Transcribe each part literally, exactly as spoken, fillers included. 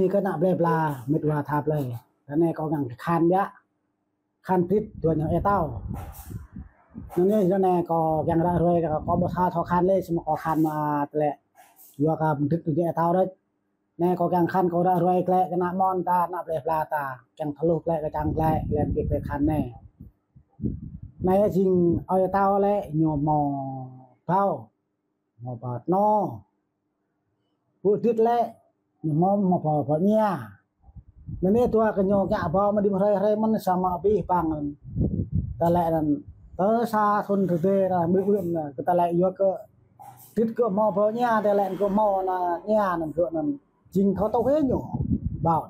Kơ ană plei pla, mĭt wa tha plei. Ră anai kâo kiăng khan biă. Khan pit dua ñu ê tâo. Anŭn yơh, ră anai kâo kiăng ră ruai kâo, kâo ƀu sa thâo khan lĕ, samơ̆ kâo khan mă tơlơi. Yua kơ pit dua ñu ê tâo đôč. Anai kâo kiăng khan kâo ră ruai glaĭ kơ ană mơ̆n ta, ană plei pla ta. Kiăng thâo hluh glaĭ kơ čang glaĭ, lĕ pit khan anai. Anai yơh jing ơi tâo lĕ ñu hmâo bao. Hmâo bao tơnô. Pô Dĭt lĕ, ñu hmâo, hmâo bao, bao ña. Anŭn yơh dua kơ ñu kiăng bao mă đĭ hrơi hrơi mơ̆n samơ̆ abih bang. Tơlơi anŭn, tơ sa thŭn tơdơi ră ƀu ƀu anŭn, kơ tơlơi yua kơ Dĭt kơ hmâo bao ña, tơlơi kơ hmâo anŭn ña anŭn kơ anŭn. Jing thâo tuh hĭ ñu, bao.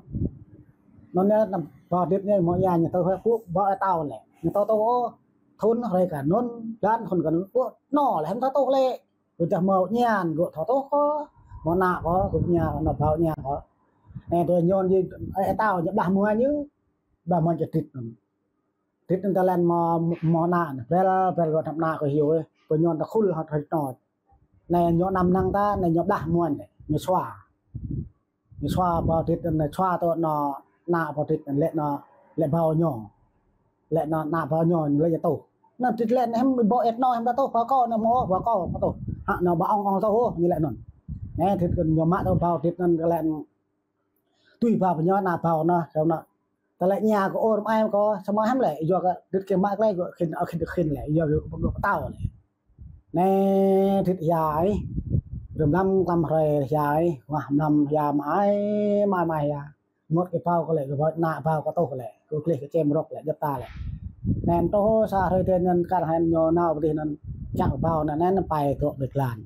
Anŭn yơh anŭn bao Dĭt ñu hmâo ña ñu tuh hĭ pô bao ê tâo lĕ. Ñu thâo tuh ôh, thŭn hrơi kơ anŭn, blan thŭn kơ anŭn, pô tơnô lĕ, hăm thâo tuh lĕ. Kơ tơdah hmâo ña gơ̆ thâo tuh kơ, hmâo ană kơ, gơ̆ ña, ană bao ña kơ. Anai tui ñu jing, ê, ê tâo ñu blah mua ñu, blah mua čơ Dĭt anŭn. Dĭt anŭn tơlơi hmâo, hmâo ană anŭn, brel, brel gơ̆ tơnap ană kơ hyu, ê, kơ ñu tơkhul hŏt hĭ tơnô. Anai ñu anăm năng ta, anai ñu blah mua anai, ñu sua. Ñu sua bao Dĭt anŭn, sua tơ anŭn, ană bao Dĭt anŭn lĕ anŭn, lĕ bao ñu. Lĕ anŭn, ană bao ñu, ñu lĕ ñu tuh. Anŭn Dĭt lĕ anŭn hăm bao ê tơnô hăm ta tuh, bao kâo anŭn hmâo, bao kâo hmâo tuh. Hă anŭn bao ong ong tuh ôh, ñu lĕ anŭn. Anai Dĭt kơ ñu mă tơ bao Dĭt anŭn kơ lĕ anŭn. Tui bao pơñu ană bao anŭn, kơ anŭn. Tơlơi ña kơ ôr mai kơ, samơ̆ hăm lĕ, yua kơ Dĭt kơ mă glaĭ kơ khĭn, khĭn, khĭn lĕ, yua kơ pơtao lĕ. Anai Dĭt hia ih, rơmlăm tlam hrơi hia ih, wah mlam hia mă ai, mă ai mă hia. Ngot kơ bao kơ lĕ, kơ bao, ană bao kơ tuh lĕ, kơ gleh kơ čem rŏk lĕ, djăp ta lĕ. Anŭn tuh sa hrơi tơ anŭn kar hăn ñu nao pơdih anŭn, čang bao anŭn, anŭn pai tŏ ƀơi glan.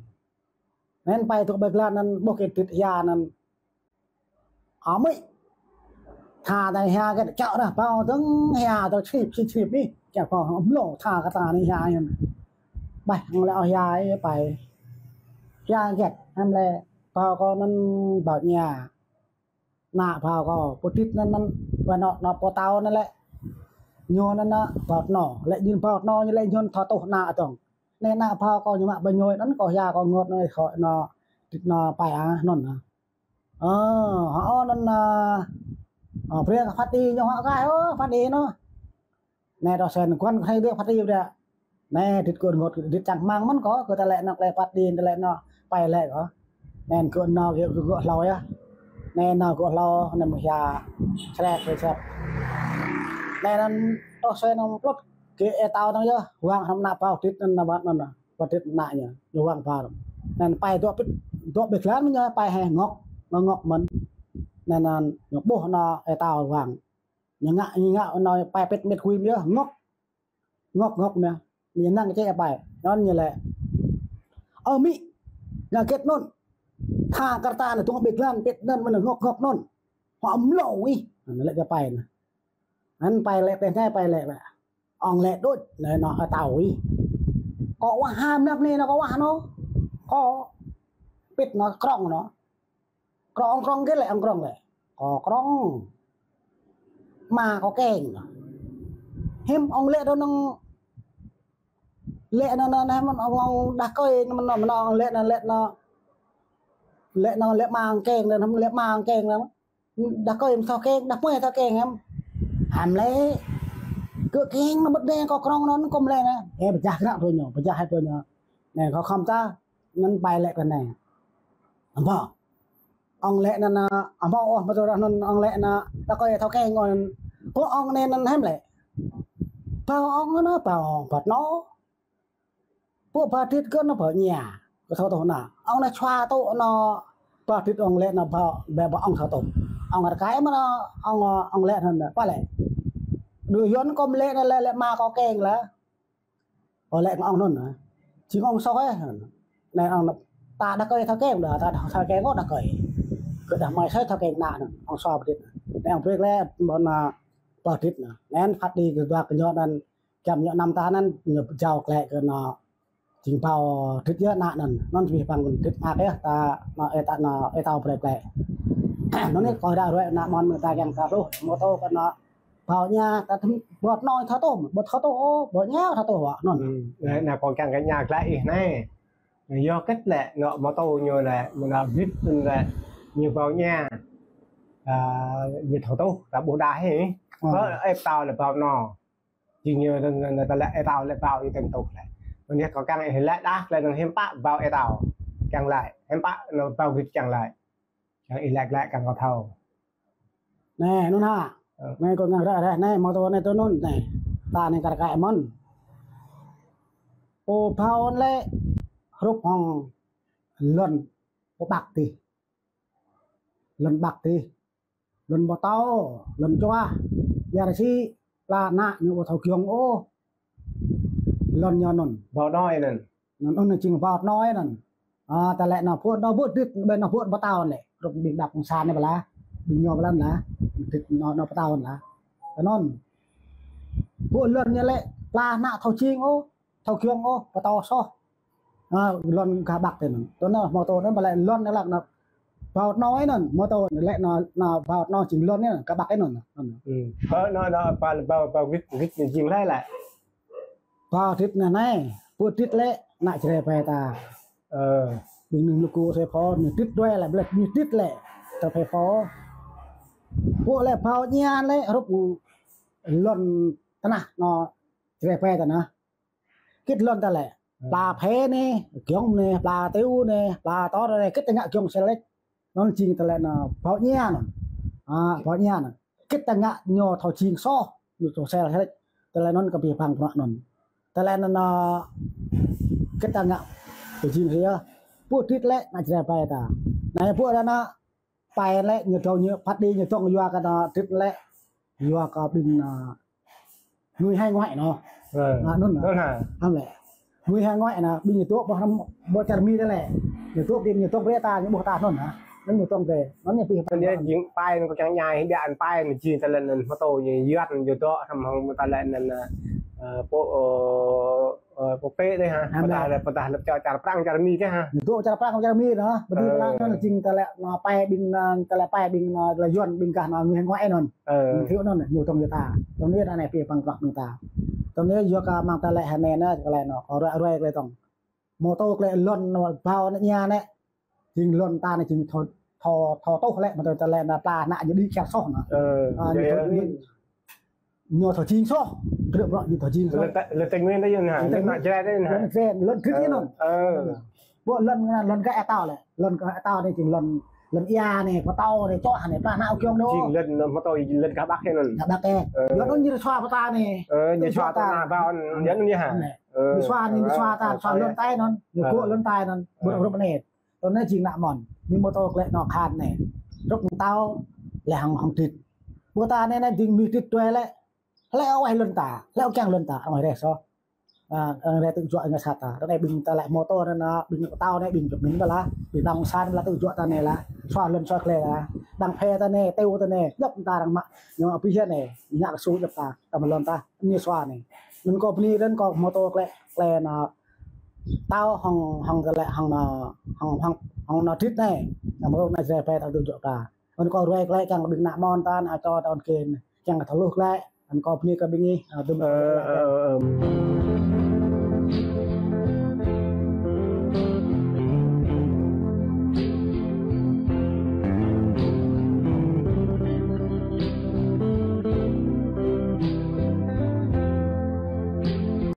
Anŭn pai tŏ ƀơi glan anŭn, ƀuh kơ Dĭt hia anŭn, Amĭ. Tha ta hia kĕt čŏk rah bao dơ̆ng hia tơ črip, črip, črip ih. Čŏk bao hmâo tha kơ ta anai hia ih. Ƀah hăng lĕ ôh hia ih pai. Hia kĕt, hăm lĕ bao kâo anŭn bao ña. Ană bao kâo, pô Dĭt anŭn anŭn, ƀơi anŭn, anŭn pô tâo anŭn lĕ. Ñu anŭn anŭn bao tơnô, lĕ jing bao tơnô ñu lĕ ñu thâo tuh ană dơ̆ng. Anai ană bao kâo ñu mă ƀơi ñu anŭn kâo hia kâo ngot anŭn kâo anŭn Dĭt anŭn pai ah anŭn ah. Ơ, hă, ơ, anŭn, ơ, ơ, brơi kơ phat đi ñu hă gai, ơ, phat đi anŭn. Anai tơ sen guăn kơ hai đứa phat đi brơi. Anai Dĭt kơ ngot, Dĭt čang hmang mơ̆n kơ, kơ tơlơi anŭn tơlơi phat đi, tơlơi anŭn pai lĕ kơ. Anai kơ anŭn kơ, kơ, kơ hlâo yơh. Anai anŭn kơ hlâo, anai mơ̆ hia, srep, srep. Anai anŭn tơ sen anŭn plŭt, kơ ê tâo anŭn yơh, wang hăm ană bao Dĭt anŭn anŭn ƀat anŭn. Pơdit ană ñu, ñu wang ƀar. Anŭn pai dŏ pit, dŏ ƀơi glan ñu pai hĕ ngŏk, ngŏk ngŏk mơ̆n. Anŭn, anŭn ñu ƀuh anŭn ê tâo wang. Ñu ngă, ñu ngă anŭn pai pit mĭt kuim yơh, ngŏk. Ngŏk ngŏk ñu. Ñu năng čĕ pai. Anŭn ñu lĕ. Ơ mĭ, ngă hơget anŭn. Tha kơ ta anŭn dŏ ƀơi glan pit anŭn mơ̆n ngŏk ngŏk anŭn. Hŏ mlâo ih. Anŭn lĕ kơ pai anŭn. Anŭn pai lĕ pĕ anai pai lĕ pĕ. Ong lĕ đôč, lĕ anŭn ê tâo ih. Kâo wah hăm năp anai anŭn kâo wah anŭn. Kâo pit anŭn krŏng anŭn. Krŏng, krŏng hơget lĕ, ong krŏng lĕ. Kâo krŏng. Mă kâo keng anŭn. Him ong lĕ đôč anŭn. Lĕ anŭn, anŭn, anŭn, him ong, ong đah kơi, anŭn, anŭn, ong lĕ anŭn, lĕ anŭn. Lĕ anŭn, lĕ mă ong keng anŭn, him lĕ mă ong keng anŭn. Đah kơi hăm thâo keng, đah kơi thâo keng hăm. Hăm lĕ. Kơ keng anŭn ƀơ̆t đen kâo krŏng anŭn kơ mlĕ anŭn. Ê, pơjah kơ anŭn tui ñu, pơjah hĭ tui ñu. Anŭn kâo khŏm ta, anŭn pai lĕ kơ anai. Amâo. Ong lĕ anŭn, amâo ôh, mă tơrah anŭn ong lĕ anŭn, đah kơi thâo keng anŭn. Pô ong anai anŭn hăm lĕ. Bao ong anŭn, bao ong phat anŭn. Pô pơdit kơ anŭn bao ña, kơ thâo tuh anŭn. Ong anŭn sua tŭ anŭn pơdit ong lĕ anŭn bao, ƀĕ bao ong thâo tuh. Ong rơkai mơ̆n anŭn, ong, ong lĕ anŭn, pă lĕ. Đu yuan kơ mlĕ anŭn lĕ, lĕ mă kâo keng lĕ. Ơ lĕ ong anŭn. Jing ong soh ê. Anai ong ta đah kơi thâo keng, đah ta thâo keng kơ đah kơi. Kơ đah mai sai thâo keng anŭn. Ong soh pơdit. Anai ong brơi lĕ, mơ̆n anŭn pơdit anŭn. Anŭn phat đi kơ dua kơ ñu anŭn. Kiăng ñu anăm ta anŭn, ñu jao klĕ kơ anŭn. Jing bao Dĭt yơh anŭn anŭn. Anŭn či păng Dĭt mă yơh ta anŭn ê ta anŭn ê tâo brơi klĕ. Anŭn anai kâo ră ruai anŭn mơ̆n mơ̆ ta kiăng ta hluh. Mơ̆ tơ kơ anŭn bao ña ta thâo, ƀơ̆t anŭn thâo tuh, ƀơ̆t thâo tuh, ƀơ̆t ña thâo tuh wă anŭn. Anŭn, anŭn kâo kiăng kơ ña klĕ ih anai. Yua hơget lĕ, ngŏ mơtô ñu lĕ, mơ̆ anŭn Dĭt anŭn lĕ, ñu bao ña. ta, ñu thâo tuh, ta ƀuh đa hĭ. Ơ. Kơ ĕp tao lĕ ƀâo anŭn. Jing ñu, ñu, ñu ta lĕ ĕp tao lĕ ƀâo ñu tơm tuh lĕ. Anŭn yơh kâo kiăng ih laĭ đah, lĕ anŭn hiư̆m pă ƀâo ĕp tao. Kiăng laĭ, hiư̆m pă anŭn ƀâo gĭt kiăng laĭ. Kiăng ih laĭ glaĭ kiăng kâo thâo. Anai, anŭn hă. Ơ. Anai kâo ngă ră ră, anai, mơ̆ tơ anai tơ anŭn, anai. Ta anai kar kaĭ mơ̆n. Pô ƀâo anŭn lĕ, hrup hăng lŏn pô ƀăk tih. Lŏn ƀăk tih. Lŏn pơtâo, lŏn čuah. Biă rơsĭ, pla ană ñu ƀu thâo giŏng ôh. Lŏn ñu anŭn. Ƀâo anŭn anŭn. Anŭn, anŭn jing ƀâo anŭn anŭn. A, ta lĕ anŭn pô anŭn pô dit, ƀơi anŭn pô pơtâo anŭn lĕ. Hrup ƀing đăp kông san anai pơala. Ƀing ñu pơala anŭn lah. Dit anŭn, anŭn pơtâo anŭn lah. Anŭn. Pô lŏn ñu lĕ, pla ană thâo jing ôh. Thâo giŏng ôh, pơtâo soh. A, lŏn gah ƀăk tih anŭn. Tơ anŭn mơ̆ tơ anŭn ƀu lĕ lŏn anŭn lăk anŭn. Ƀâo anŭn anŭn, mơ̆ tơ lĕ anŭn, anŭn ƀâo anŭn jing lŏn anŭn, gah ƀăk anŭn. Anŭn. Ơ, anŭn, anŭn, ƀâo, ƀâo, ƀâo gĭt, gĭt ñu jing laĭ lĕ. Ƀâo dit anŭn anai, pô dit lĕ, ană Jrai ƀai ta. Ơ. Ƀing anŭn lu kơ sui pho, ñu dit đuaĭ lĕ, ƀlĕ ñu dit lĕ, tơ phai pho. Pô lĕ ƀâo ña lĕ, hrup lŏn tơnah anŭn Jrai ƀai ta anŭn. Gĭt lŏn ta lĕ. Ơ. Pla phê anai, giŏng anai, pla tiu anai, pla tơr anai, gĭt ta ngă giŏng sel lĕ. Anŭn jing ta lĕ anŭn ƀâo ña anŭn. A, ƀâo ña anŭn. Gĭt ta ngă ñu thâo jing soh, ñu thâo sel lĕ. Ta lĕ anŭn kơ pih păng prăk anŭn. Ta lĕ anŭn, a, gĭt ta ngă thâo jing sel. Pô dit lĕ, ană Jrai ƀai ta. Anai pô đa anŭn, pai lĕ, ñu dŏng ñu, phat đi ñu dŏng yua kơ anŭn dit lĕ. Yua kơ ƀing anŭn ngui hai ngoại anŭn. Ơ. Anŭn anŭn. Anŭn hă? Anŭn lĕ. Ngui hai ngoại anŭn, ƀing ñu dŏ ƀơi hrăm, ƀơi čar Mi ta lĕ. Ñu dŏ ƀing ñu dŏng brơi ta, ñu ƀuh ta anŭn hă. Anŭn ñu dŏng brơi. Anŭn ñu pih. Anŭn yơh jing pai anŭn kâo kiăng ñai, hĭ biă anŭn pai anŭn jing ta lĕ anŭn mơ̆ tơ ñu yuan ñu dŏ hrăm hăng ta lĕ anŭn, ơ, pô, ơ, Ơ, pô pê dih hă? Hă, pơdah lĕ, pơdah lĕ čar, čar Prăng, čar Mi dih hă? Ñu dŏ čar Prăng, čar Mi anŭn. Ƀơi anŭn, ơ, pơdah anŭn jing ta lĕ anŭn pai ƀing anŭn, ta lĕ pai ƀing anŭn, lĕ yuan ƀing gah anŭn ngui hai ngoại anŭn. Ơ. Ñu thâo anŭn, ñu dŏng yua ta. Tơl anai anai pih păng prăk anŭn ta. Tơl anai yua kơ mơ̆ng ta lĕ hơnai anŭn, kơ lĕ anŭn, kơ ruai ruai kơ lĕ tŏng. Mơ̆ tơ kơ lĕ lŏn anŭn ƀâo anŭn ña anŭn. Jing lŏn ta anŭn jing thâo, thâo, thâo tuh lĕ, mơ̆ tơ ta lĕ anŭn pla ană ñu đĭ kiăng soh anŭn. Ơ, a, ñu thâo, ñu, ñu thâo jing soh. Kơ lĕ prăk ñu thâo jing soh. Lŏn ta, lŏn Tây Nguyên ta yơh anŭn hă? Lŏn Tây Nguyên. Lŏn Jrai ta yơh anŭn hă? Lŏn Tây Nguyên, lŏn gĭt anŭn. Ơ. Ƀuh lŏn anŭn, lŏn gah ĕp tao lĕ. Lŏn gah ĕp tao anŭn jing lŏn, lŏn ia anŭn, pơtâo anŭn, čuah anŭn, pla ană giŏng dŏ. Jing lŏn, mơ̆ tơ lŏn gah ƀăk anŭn. Gah ƀăk ĕp. Ơ. Yua anŭn ñu suaih pơtao anŭn. Ơ, ñu suaih ta anŭn ƀâo anŭn, yua anŭn yơh hă? Anŭn. Ơ. Ñu suaih anŭn, ñu suaih ta, ơ, suaih lŏn ta anŭn. Ñu, ơ, gŏ lŏn ta anŭn. Ơ. Ƀu rŭ anŭn. Tơl anai jing ană mơ̆n. Mi mơ̆ tơ kơ lĕ anŭn khan anai. Hrup mơ̆ng tao lĕ hăng, hăng dit. Ƀu ta anai anai jing mi dit đuaĭ lĕ. Lĕ ơ wai lŏn ta, lĕ ơ kiăng lŏn ta, ơ wai rĕh soh. A, ơ rĕh tŭ juă ngă sat ta. Tơl anai ƀing ta lĕ mơ̆ tơ anŭn, ƀing pơtao anai, ƀing čŏk min ƀa lah. Ƀing đăng san ƀa lah tŭ juă ta anai lah. Suaih lŏn suaih klĕ lah. Đăng phê ta anai, tiu ta anai. Djŏp ta arăng mă. Ñu pih anai. Ngă kơ su djŏp ta. Ta mă lŏn ta. Ñu suaih anai. Anŭn kâo bơni anŭn kâo mơ̆ tơ kơ lĕ, kơ lĕ anŭn tao hăng, hăng kơ lĕ hăng anŭn, hăng, hăng, hăng anŭn dit anai. Anŭn mơ̆ tơ anai Jrai ƀai ta tŭ juă ta. Anŭn kâo ruai kơ lĕ kiăng kơ ƀing ană mơ̆n ta anŭn čô ta anŭn kơ anŭn kiăng kơ thâo hluh kơ lĕ. Anŭn kâo bơni kơ ƀing ih, a, dŭm. Ơ, ơ, ơ.